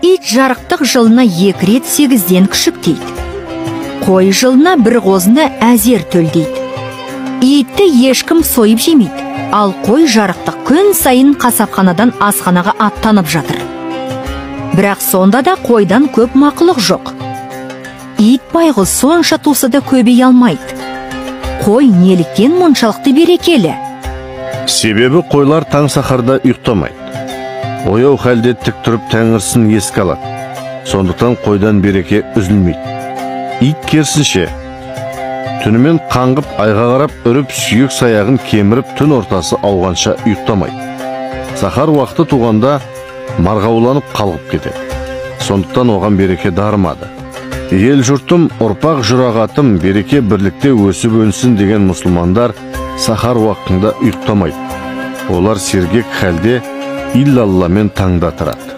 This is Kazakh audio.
Ит жарықтық жылына 2 рет 8-ден күшіктейді. Қой жылына бір қозыны әзер төлдейді. Итті ешкім сойып жемейді, ал қой жарықтық күн сайын қасапханадан асханаға аттанып жатыр. Бірақ сонда да қойдан көп мақұлық жоқ. Ит байғұс сонша туса да көбейе алмайды. Қой неліктен мұншалықты берекелі? Себебі қойлар таң сахарда ұйықтамайды. Ояу халде тік тұрып тәңірсін еске алады. Сондықтан қойдан береке үзілмейді. Ит керісінше, түнімен қаңғып айға қарап үріп сүйек саяғын кеміріп түн ортасы ауғанша ұйықтамайды. Сахар уақыты туғанда марғауланып қалғып кетеді. Сондықтан оған береке дарымады. Ел жұртым, ұрпақ жұрағатым, береке бірлікте өсіп өнсін деген мұсылмандар сахар уақытында ұйықтамайды. Олар сергек халде иллалламен таңда тұрады.